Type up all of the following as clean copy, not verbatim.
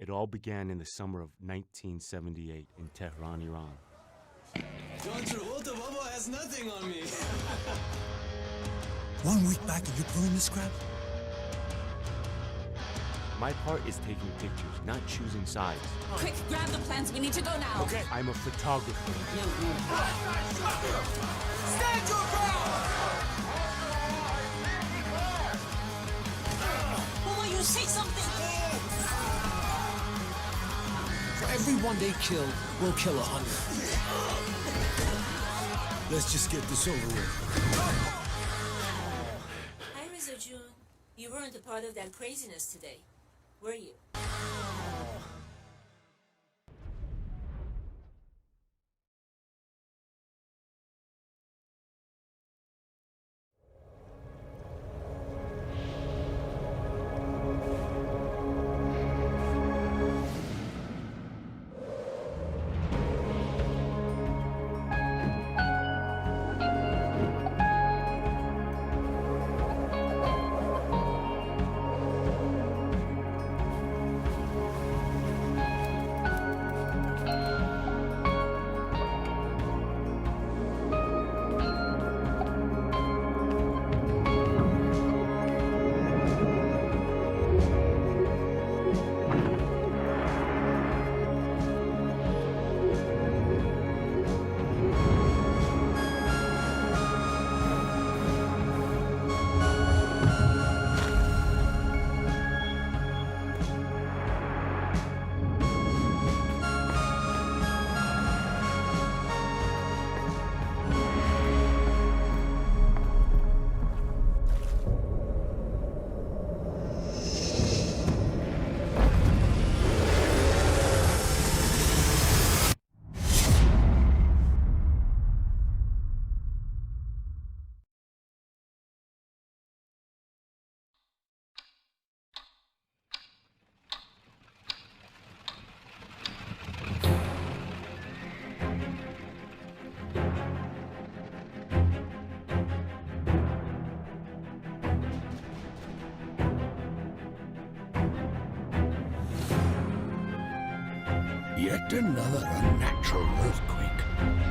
It all began in the summer of 1978 in Tehran, Iran. John Travolta Baba has nothing on me. 1 week back and you're pulling this crap? My part is taking pictures, not choosing sides. Quick, grab the plans. We need to go now. Okay. I'm a photographer. Stand your ground! Will you say something? For every one they kill, we'll kill 100. Let's just get this over with. Hi, Reza June. You weren't a part of that craziness today, were you? Yet another unnatural earthquake.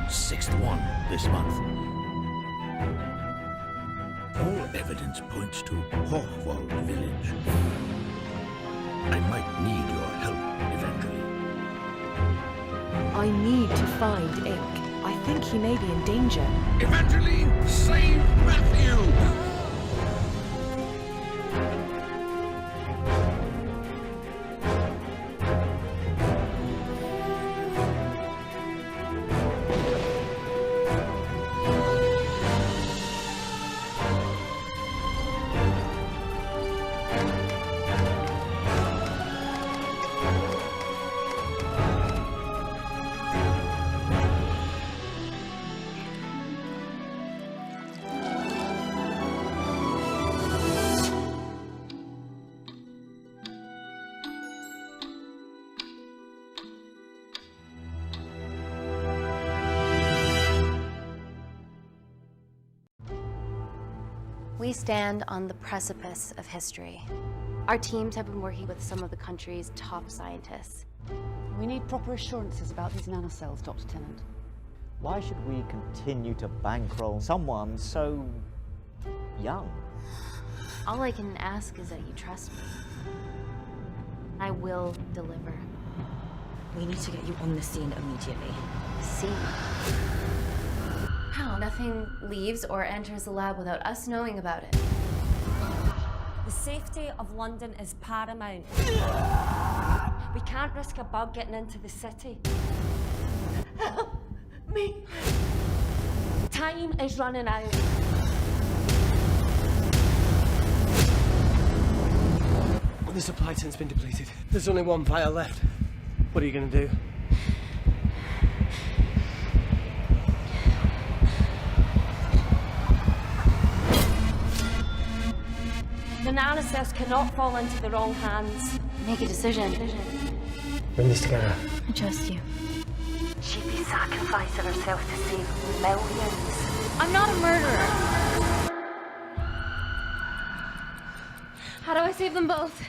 6th one this month. All evidence points to Hochwald village. I might need your help, Evangeline. I need to find Ink. I think he may be in danger. Evangeline, save Matthew! We stand on the precipice of history. Our teams have been working with some of the country's top scientists. We need proper assurances about these nanocells, Dr. Tennant. Why should we continue to bankroll someone so young? All I can ask is that you trust me. I will deliver. We need to get you on the scene immediately. See? How? Nothing leaves or enters the lab without us knowing about it. The safety of London is paramount. We can't risk a bug getting into the city. Help me. Time is running out. The supply tent's been depleted. There's only one vial left. What are you gonna do? The nanocells cannot fall into the wrong hands. Make a decision. We're in this together. I trust you. She'd be sacrificing herself to save millions. I'm not a murderer. How do I save them both?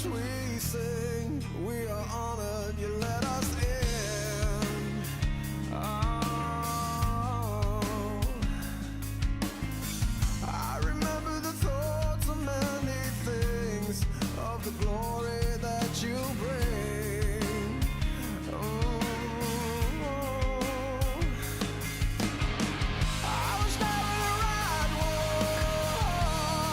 which we sing. We are honored you let us in. Oh. I remember the thoughts of many things, of the glory that you bring. Oh. I was never the right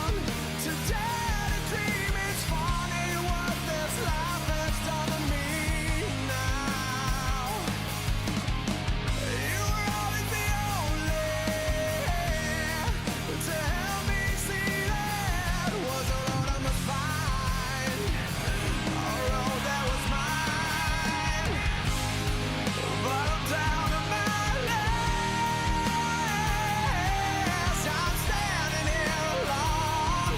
one to dare to dream. It's funny what this life has done to me now. You were always the only to help me see that was a road I must find, a road that was mine. But I'm down to my last. I'm standing here alone,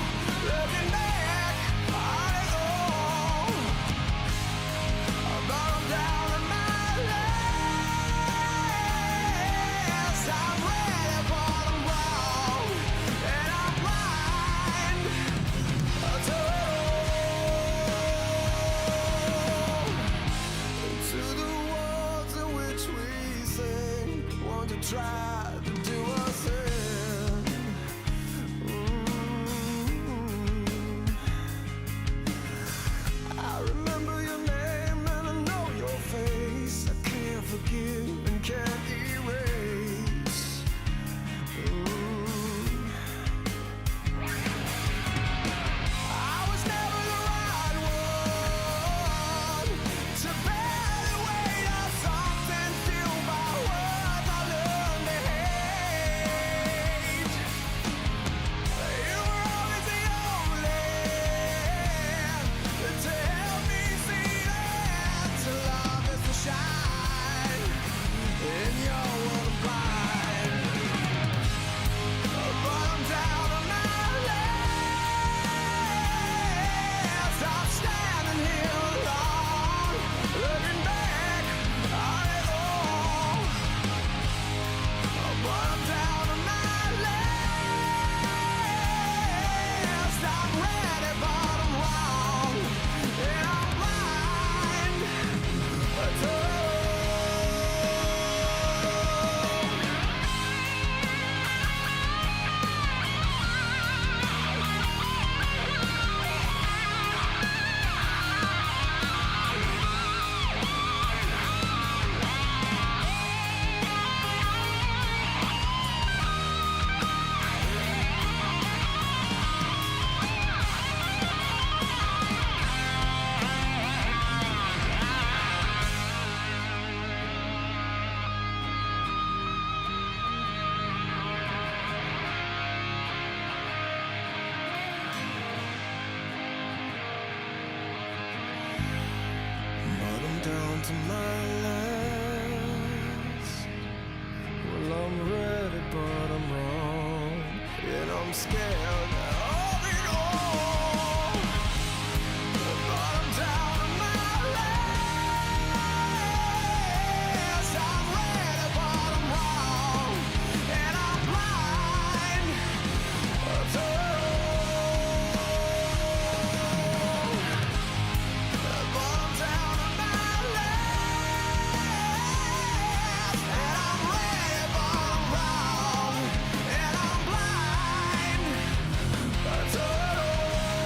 looking back on it all. But I'm down to my last. I'm ready, but I'm wrong, and I'm blind to it all. To the words in which we sing, want to try to do us in. I remember your name and I know your face. I can't forgive and can't erase. I was never the right one to bear the weight of something fueled by words I learned to hate. You were always the only to help me see that to love is to shine in your world of blind. But I'm down to my last. I'm standing here alone, looking back on it all. But I'm down to my last. I'm ready, but I'm wrong, and I'm blind to it all. But I'm down to my last. Well, I'm ready, but I'm wrong, and I'm scared of it all. But I'm down to my last. I'm ready, but I'm wrong, and I'm blind to it all. But I'm down to my last, and I'm ready, but I'm wrong, and I'm blind to it all.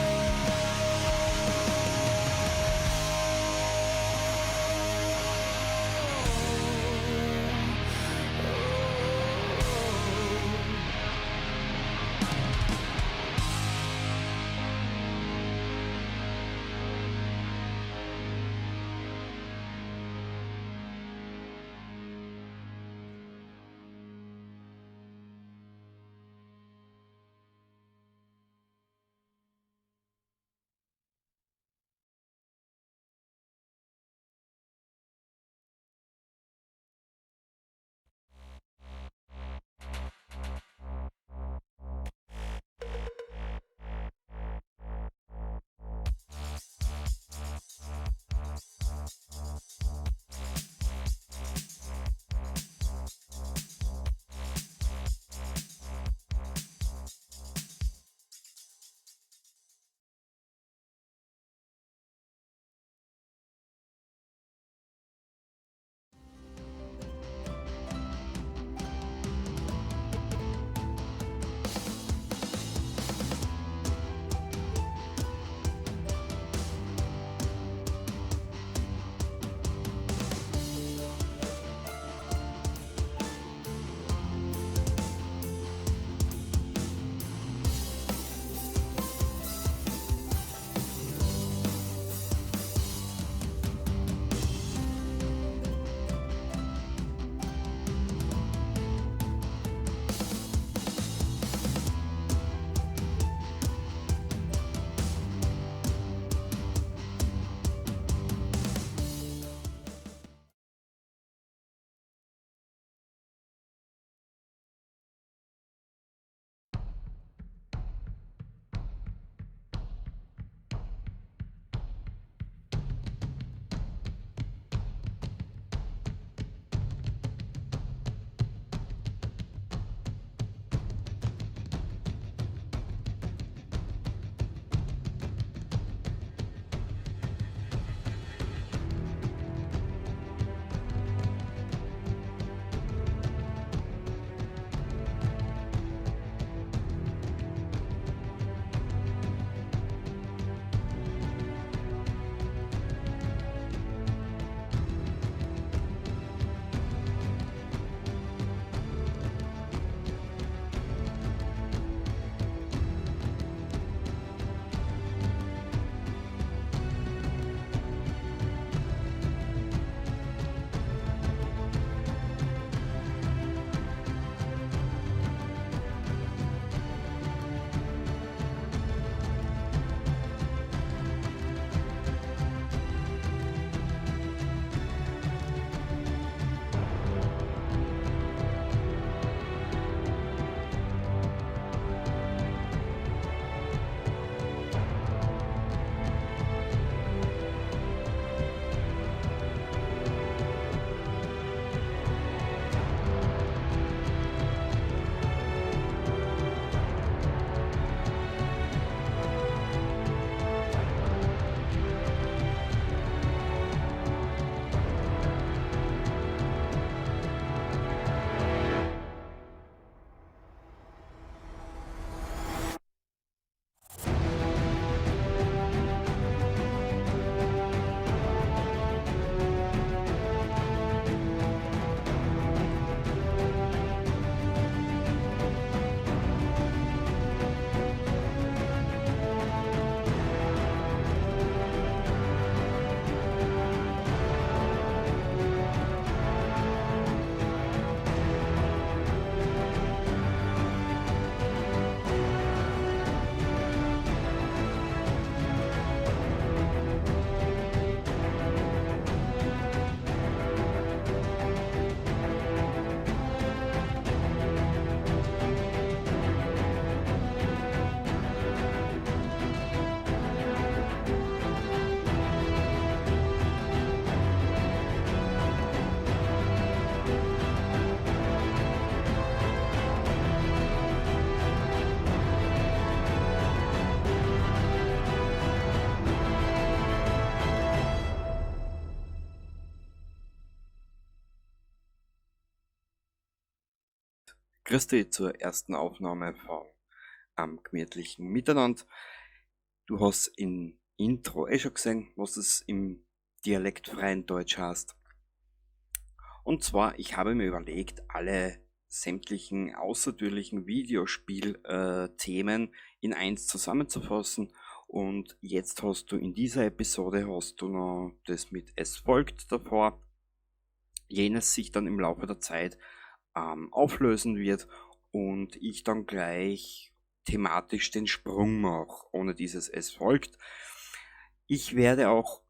Grüß dich zur ersten Aufnahme von Am gemütlichen Miteinander. Du hast im Intro eh schon gesehen, was es im dialektfreien Deutsch heißt. Und zwar, ich habe mir überlegt, alle sämtlichen außertürlichen Videospiel-Themen in eins zusammenzufassen. Und jetzt hast du in dieser Episode hast du noch das mit Es folgt davor, jenes sich dann im Laufe der Zeit auflösen wird und ich dann gleich thematisch den Sprung mache, ohne dieses Es folgt. Ich werde auch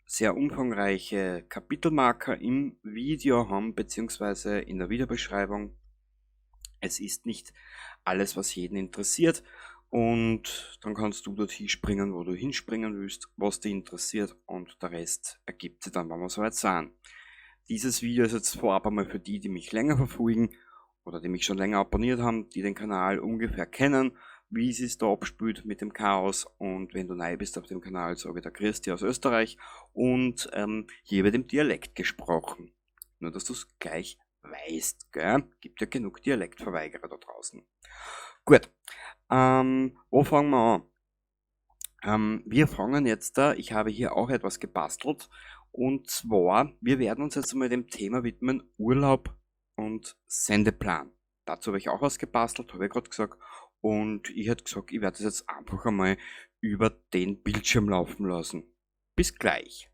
sehr umfangreiche Kapitelmarker im Video haben, beziehungsweise in der Videobeschreibung. Es ist nicht alles, was jeden interessiert, und dann kannst du dorthin springen, wo du hinspringen willst, was dich interessiert, und der Rest ergibt sich dann, wenn wir soweit sind. Dieses Video ist jetzt vorab einmal für die, die mich länger verfolgen oder die mich schon länger abonniert haben, die den Kanal ungefähr kennen, wie es sich da abspielt mit dem Chaos. Und wenn du neu bist auf dem Kanal, sage ich der Christi aus Österreich und hier wird im Dialekt gesprochen. Nur, dass du's gleich weißt, gell? Gibt ja genug Dialektverweigerer da draußen. Gut, wo fangen wir an? Wir fangen jetzt da, ich habe hier auch etwas gebastelt, und zwar, wir werden uns jetzt einmal dem Thema widmen, Urlaub und Sendeplan. Dazu habe ich auch was gebastelt, habe ich gerade gesagt, und ich hätte gesagt, ich werde das jetzt einfach einmal über den Bildschirm laufen lassen. Bis gleich.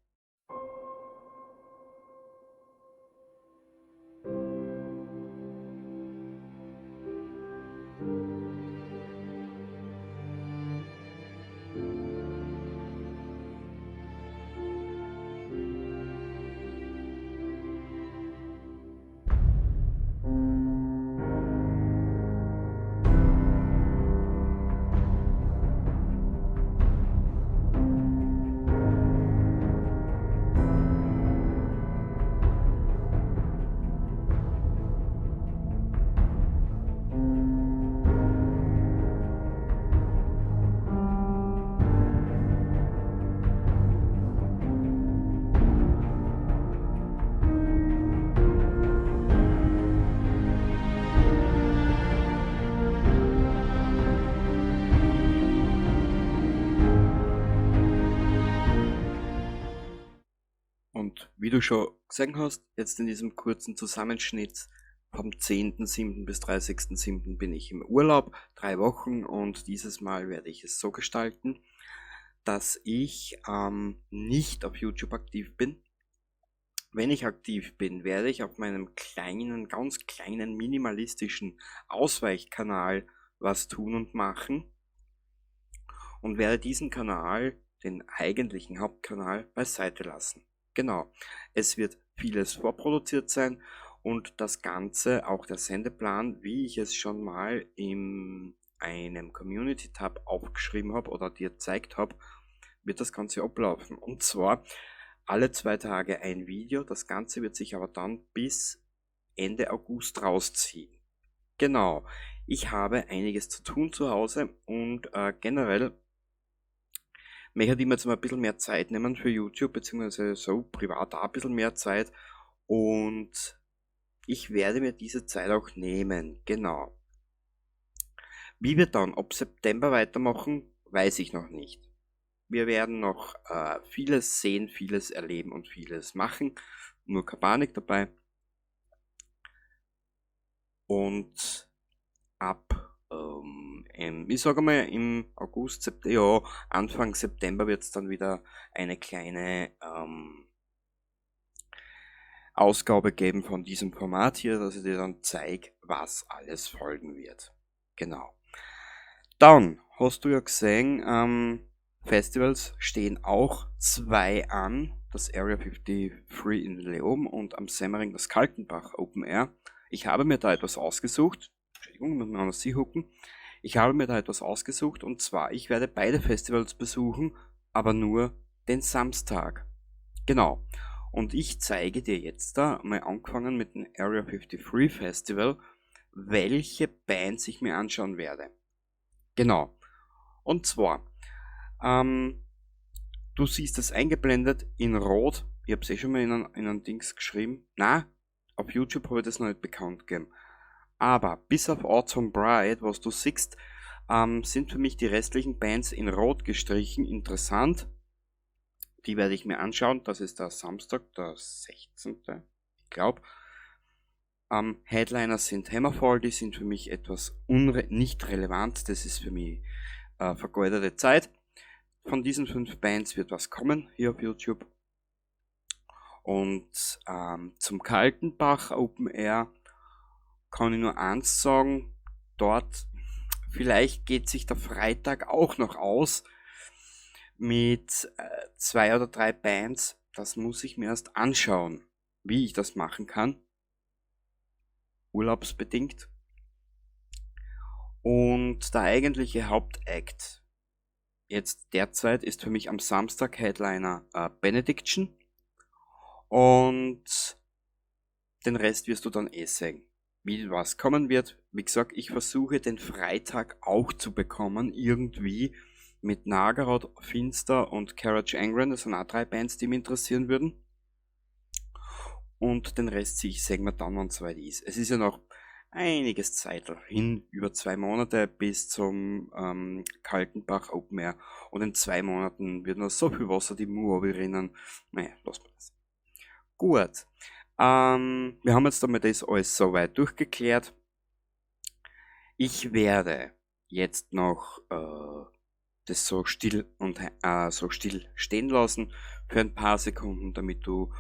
Und wie du schon gesehen hast, jetzt in diesem kurzen Zusammenschnitt vom 10.7 bis 30.7 bin ich im Urlaub, 3 Wochen, und dieses Mal werde ich es so gestalten, dass ich nicht auf YouTube aktiv bin. Wenn ich aktiv bin, werde ich auf meinem kleinen, ganz kleinen, minimalistischen Ausweichkanal was tun und machen und werde diesen Kanal, den eigentlichen Hauptkanal, beiseite lassen. Genau, es wird vieles vorproduziert sein und das Ganze, auch der Sendeplan, wie ich es schon mal in einem Community-Tab aufgeschrieben hab oder dir gezeigt hab, wird das Ganze ablaufen. Und zwar alle 2 Tage ein Video, das Ganze wird sich aber dann bis Ende August rausziehen. Genau, ich habe einiges zu tun zu Hause und generell möchte ich mir jetzt mal ein bisschen mehr Zeit nehmen für YouTube, beziehungsweise so privat auch ein bisschen mehr Zeit, und ich werde mir diese Zeit auch nehmen, genau. Wie wir dann ab September weitermachen, weiß ich noch nicht. Wir werden noch vieles sehen, vieles erleben und vieles machen, nur keine Panik dabei. Und ab ich sage mal, im August, ja, Anfang September wird's dann wieder eine kleine Ausgabe geben von diesem Format hier, dass ich dir dann zeig, was alles folgen wird. Genau. Dann hast du ja gesehen, Festivals stehen auch 2 an, das Area 53 in Leoben und am Semmering das Kaltenbach Open Air. Ich habe mir da etwas ausgesucht. Entschuldigung, muss man anders hucken. Ich habe mir da etwas ausgesucht, und zwar, ich werde beide Festivals besuchen, aber nur den Samstag. Genau. Und ich zeige dir jetzt da, mal angefangen mit dem Area 53 Festival, welche Bands ich mir anschauen werde. Genau. Und zwar, du siehst das eingeblendet in Rot. Ich hab's eh schon mal in ein Dings geschrieben. Na, auf YouTube habe ich das noch nicht bekannt gegeben. Aber bis auf Autumn Bride, was du siehst, sind für mich die restlichen Bands in Rot gestrichen interessant. Die werde ich mir anschauen. Das ist der Samstag, der 16. Ich glaube. Headliner sind Hammerfall, die sind für mich etwas nicht relevant. Das ist für mich vergeudete Zeit. Von diesen 5 Bands wird was kommen hier auf YouTube. Und zum Kaltenbach Open Air kann ich nur eins sagen, dort vielleicht geht sich der Freitag auch noch aus mit 2 oder 3 Bands. Das muss ich mir erst anschauen, wie ich das machen kann. Urlaubsbedingt. Und der eigentliche Hauptakt jetzt derzeit ist für mich am Samstag Headliner Benediction. Und den Rest wirst du dann eh sehen, wie was kommen wird. Wie gesagt, ich versuche den Freitag auch zu bekommen, irgendwie mit Nagaroth, Finster und Carach Angren. Das sind auch 3 Bands, die mich interessieren würden. Und den Rest sehen wir dann, wenn es soweit ist. Es ist ja noch einiges Zeit hin, über 2 Monate bis zum Kaltenbach Open Air. Und in 2 Monaten wird noch so viel Wasser die Mur rinnen. Naja, lassen wir das. Gut. Wir haben jetzt einmal das alles soweit durchgeklärt. Ich werde jetzt noch das so still und so still stehen lassen für ein paar Sekunden, damit du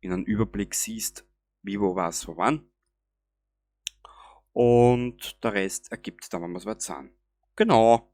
in einen Überblick siehst, wie, wo, was, wo, wann. Und der Rest ergibt dann, wenn wir es weit sind. Genau.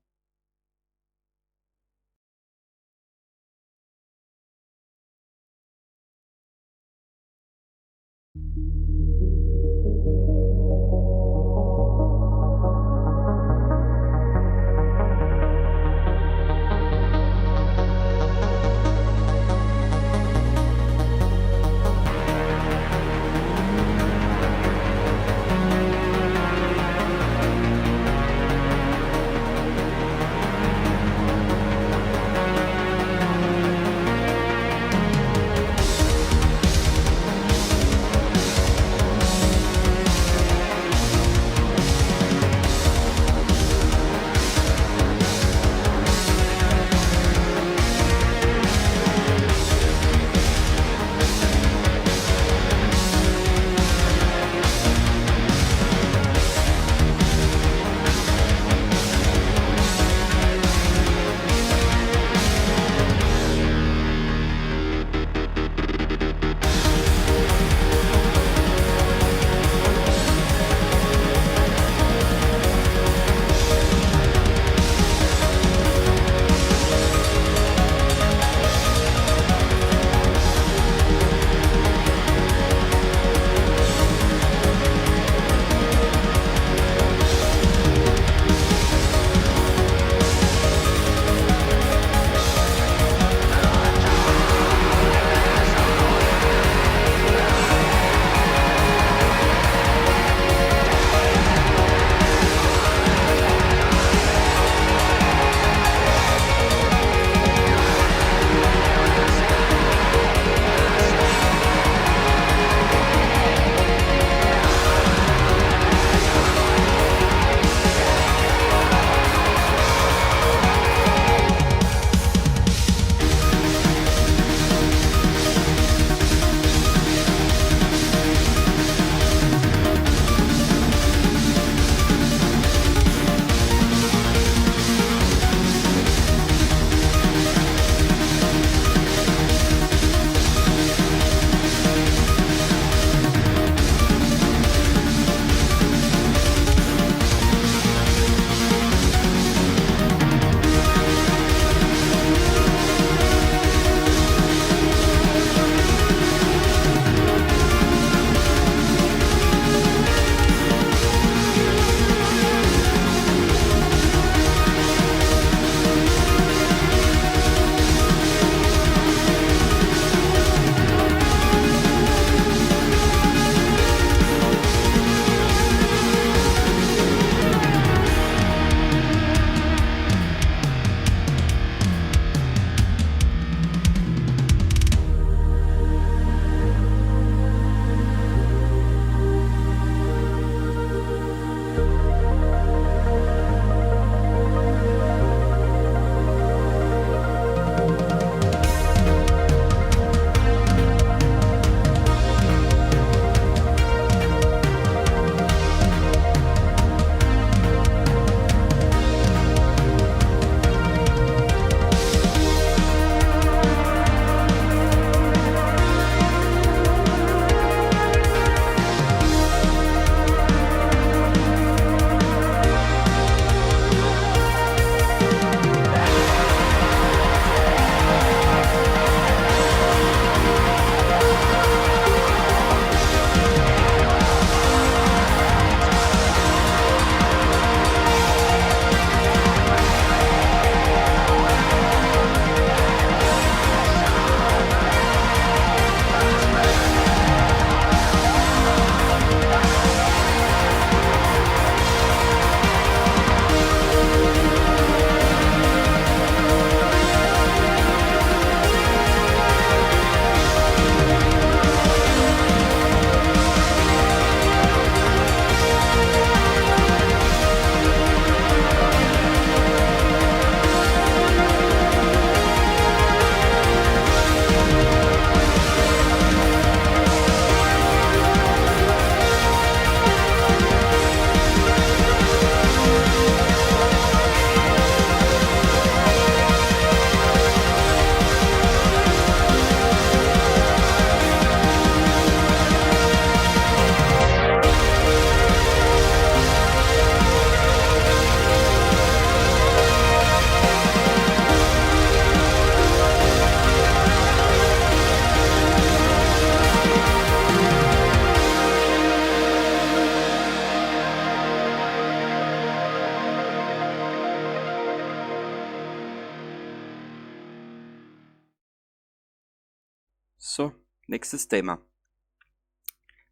So, nächstes Thema.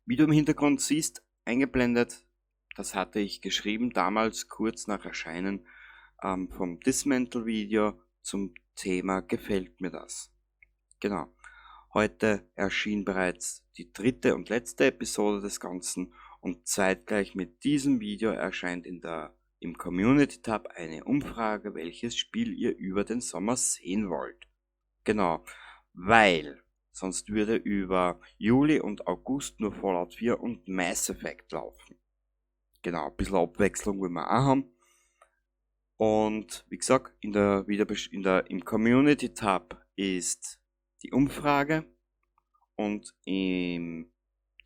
Wie du im Hintergrund siehst, eingeblendet, das hatte ich geschrieben damals kurz nach Erscheinen vom Dysmantle-Video zum Thema Gefällt mir das? Genau. Heute erschien bereits die dritte und letzte Episode des Ganzen und zeitgleich mit diesem Video erscheint im Community-Tab eine Umfrage, welches Spiel ihr über den Sommer sehen wollt. Genau, weil sonst würde über Juli und August nur Fallout 4 und Mass Effect laufen. Genau, ein bisschen Abwechslung wollen wir auch haben. Und wie gesagt, im Community-Tab ist die Umfrage und in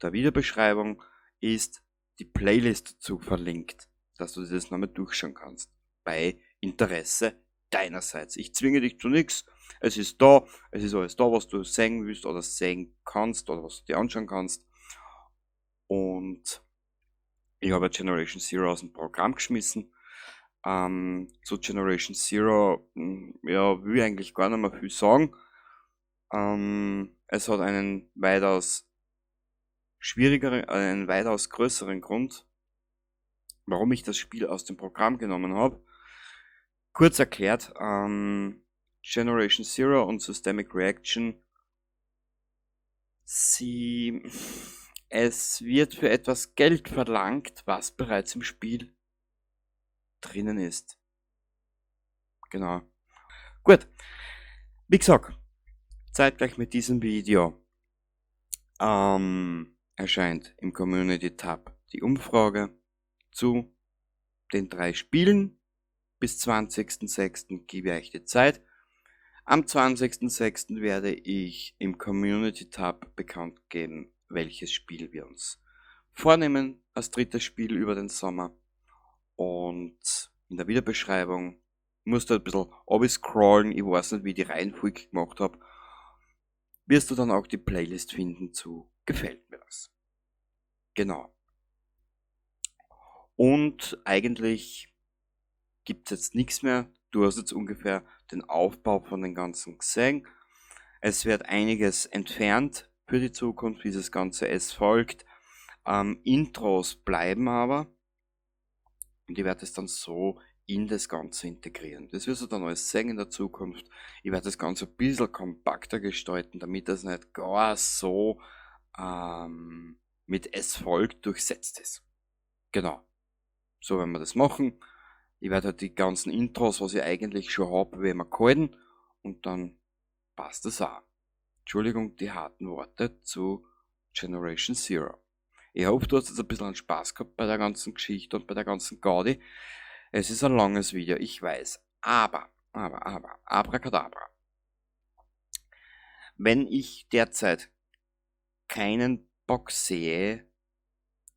der Videobeschreibung ist die Playlist dazu verlinkt, dass du das nochmal durchschauen kannst. Bei Interesse deinerseits. Ich zwinge dich zu nix. Es ist da, es ist alles da, was du sehen willst oder sehen kannst oder was du dir anschauen kannst. Und ich habe Generation Zero aus dem Programm geschmissen. Zu Generation Zero, ja, will ich eigentlich gar nicht mehr viel sagen. Es hat einen weitaus schwierigeren, einen weitaus größeren Grund, warum ich das Spiel aus dem Programm genommen habe. Kurz erklärt, Generation Zero und Systemic Reaction, es wird für etwas Geld verlangt, was bereits im Spiel drinnen ist. Genau. Gut. Wie gesagt, zeitgleich mit diesem Video erscheint im Community Tab die Umfrage zu den 3 Spielen. Bis 20.06 gebe ich euch die Zeit. Am 20.06 werde ich im Community Tab bekannt geben, welches Spiel wir uns vornehmen als drittes Spiel über den Sommer. Und in der Videobeschreibung musst du ein bisschen runterscrollen, ich weiß nicht, wie ich die Reihenfolge gemacht hab, wirst du dann auch die Playlist finden zu Gefällt mir das. Genau. Und eigentlich gibt's jetzt nichts mehr. Du hast jetzt ungefähr den Aufbau von den ganzen gesehen. Es wird einiges entfernt für die Zukunft, wie das Ganze es folgt. Intros bleiben aber. Und ich werde es dann so in das Ganze integrieren. Das wirst du dann alles sehen in der Zukunft. Ich werde das Ganze ein bisschen kompakter gestalten, damit das nicht gar so mit es folgt durchsetzt ist. Genau. So werden wir das machen. Ich werde halt die ganzen Intros, was ich eigentlich schon hab, werden wir gehalten und dann passt das auch. Entschuldigung, die harten Worte zu Generation Zero. Ich hoffe, du hast jetzt ein bisschen Spaß gehabt bei der ganzen Geschichte und bei der ganzen Gaudi. Es ist ein langes Video, ich weiß. Aber, aber, aber, abracadabra. Wenn ich derzeit keinen Bock sehe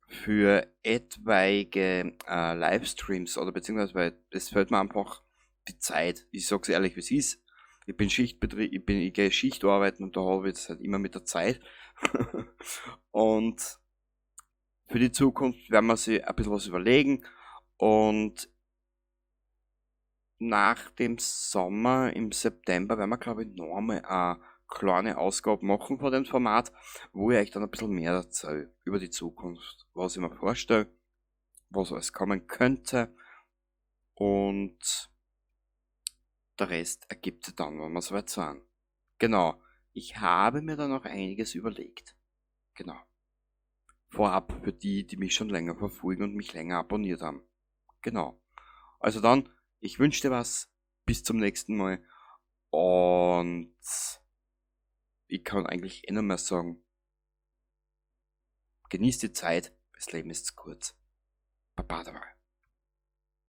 für etwaige Livestreams oder beziehungsweise, weil es fehlt mir einfach die Zeit. Ich sag's ehrlich, wie's ist. Ich bin Schichtbetrieb, ich bin, ich gehe Schicht arbeiten und da habe ich es halt immer mit der Zeit. Und für die Zukunft werden wir sich ein bisschen was überlegen und nach dem Sommer im September werden wir, glaub ich, noch einmal eine kleine Ausgabe machen von dem Format, wo ich euch dann ein bisschen mehr erzähle über die Zukunft, was ich mir vorstelle, was alles kommen könnte und der Rest ergibt sich dann, wenn wir soweit sind. Genau, ich habe mir da noch einiges überlegt. Genau. Vorab für die, die mich schon länger verfolgen und mich länger abonniert haben. Genau. Also dann, ich wünsche dir was. Bis zum nächsten Mal. Und ich kann eigentlich eh nur mehr sagen, genieß die Zeit, das Leben ist zu kurz. Baba dabei.